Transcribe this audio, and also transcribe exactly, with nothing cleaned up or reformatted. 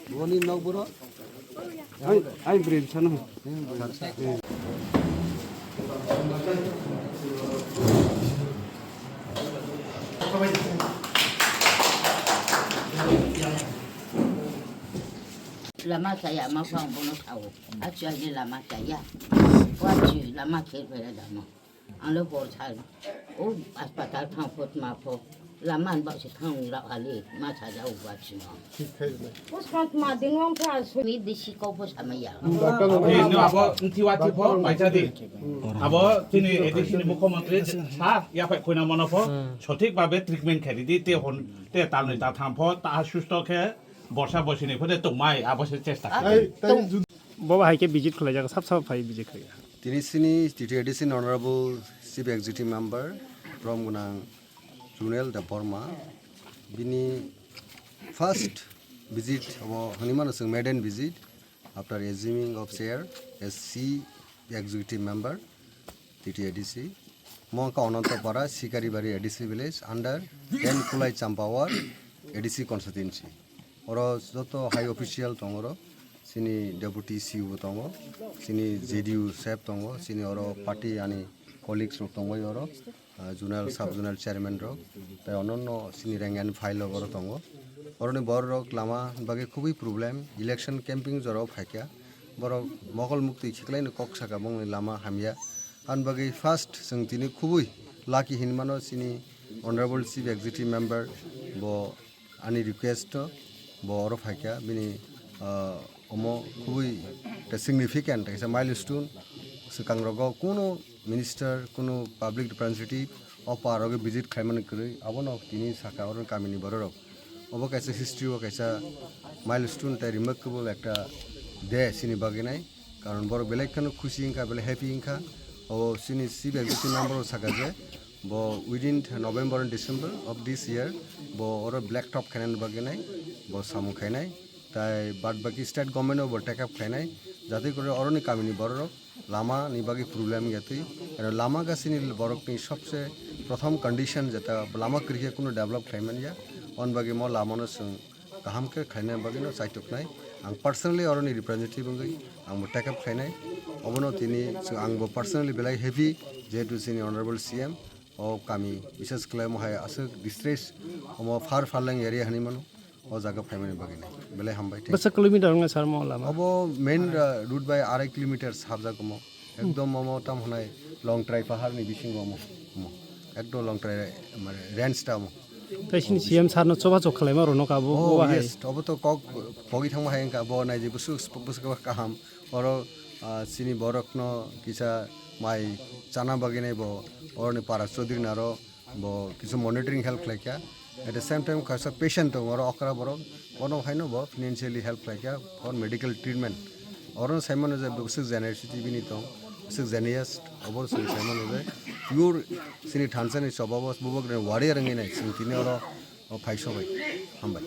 Boni nok boro. Ai, ai, bwrwi bwsano. Lama chaya ma phang bono sao. Achu aji lama chaya. Wachi lama khe pera dama. Ang le bor sa, o hospital thang phot ma pho, lama ni bak se thang rao hali, ma sa ja o ba chino. Pusmant ma ding wng pha su. Mi bisi kau pho sa ma ya. Abo ntiwa ti pho, paisa di. Abo tini A D C ni mukhyamantri sa, ya phai khoina mano pho, sothik babe treatment khe di, te hon, te tal ni ta thang pho, ta susto khe, borsa bosi ni pho, te tongmai, abo se chesta khe. Bo bahai khe visit khlai jak, sab sab phai visit khlai jak. Tini sini T T A D C ni Honorable Chief Executive Member, Borom Gwnang Junel Debbarma, bini first visit, abo hwnwi mano chwng maiden visit, after assuming of chair as Chief Executive Member, T T A D C. Mo wngkha Anantapara, Sikaribari A D C village, under ten Kulai Champawar A D C constituency. Oro joto high official tongo oro, chini deputy C E O bo tongo, chini J D U sep tongo, chini oro party ani colleagues rok tongbai oro, ah, zonal, sub zonal chairman rok, tai ononno chini rank and file rok oro tongo. Oroni borok rok lama bagwi khubui problem, election camping jorao phaikha, borok mokol muktwi khiklaino kok saka bongni lama hamya. Ani bagwi first chwng tini khubui lucky hinmano chini Honorable Chief Executive Member bo ani request o bo oro phaikha, bini, ah, omo khubui ekta significant, kaisa milestone. Swkang rogo kuno minister, kuno public representative o par rogo visit khlaimani kwrwi, abono tini saka oro kamini bororok. Obo kaisa history o kaisa milestone tei remarkable ekta day chini bagwi nai. Karon borok belai kheno khusi wngkha, belai happy wngkha. O chini Chief Executive Member o saka je, bo within November and December of this year, bo oro black top khainani bagwi nai, bo samung khainai. Tai bad baki state government o bo take up khainai. Jate kore oroni kamini bororok lama ni bagwi problem ya twi. Aro lama ga chini borok ni sobse prothom condition jeta lama kwrwi khe kuno develop khlai manya. On bagwi mo lama no chwng kaham khe khlaina bagwino chaituknai. Ang personally oroni representative wngwi ang bo take up khlainai. Obono tini chwng, ang bo personally belai happy, jehetu chini Honorable C M o kami bises khlaimo hai aswk distress, omo far farlang area hinwi mano, o jaga phaimani bagwino belai hambai. Thank you. Bwswk kilometer wngna sar mo lama? Obo main, uh, route bai arai kilometer habjak omo. Ekdom omo tam hwnai Longtrai pahar ni bisingo omo, omo. Ekdom Longtrai, mane, range ta omo. Tai sini C M sir no choba chok khlaima rwnok abo, oh, bo bahai. Yes, obo to kok, kogi thangma hai wngkha, bo nai je bwswk, bwswk kaham. Oro, ah, chini borok no kisa mai chana bagwi nai bo, oroni para Chaudhary naro bo kisa monitoring help khlaikha. At the same time, kaisa patient tongo, oro okra borok, bono haino bo financially help khlaikha for medical treatment. Oro saimano je bwswk generosity bini tong, bwswk genius, obo chwng saimano je pure chini thansa ni choba bo bubak ni warrior wngwi nai, chwng tini oro, o phai sobai. Hambai.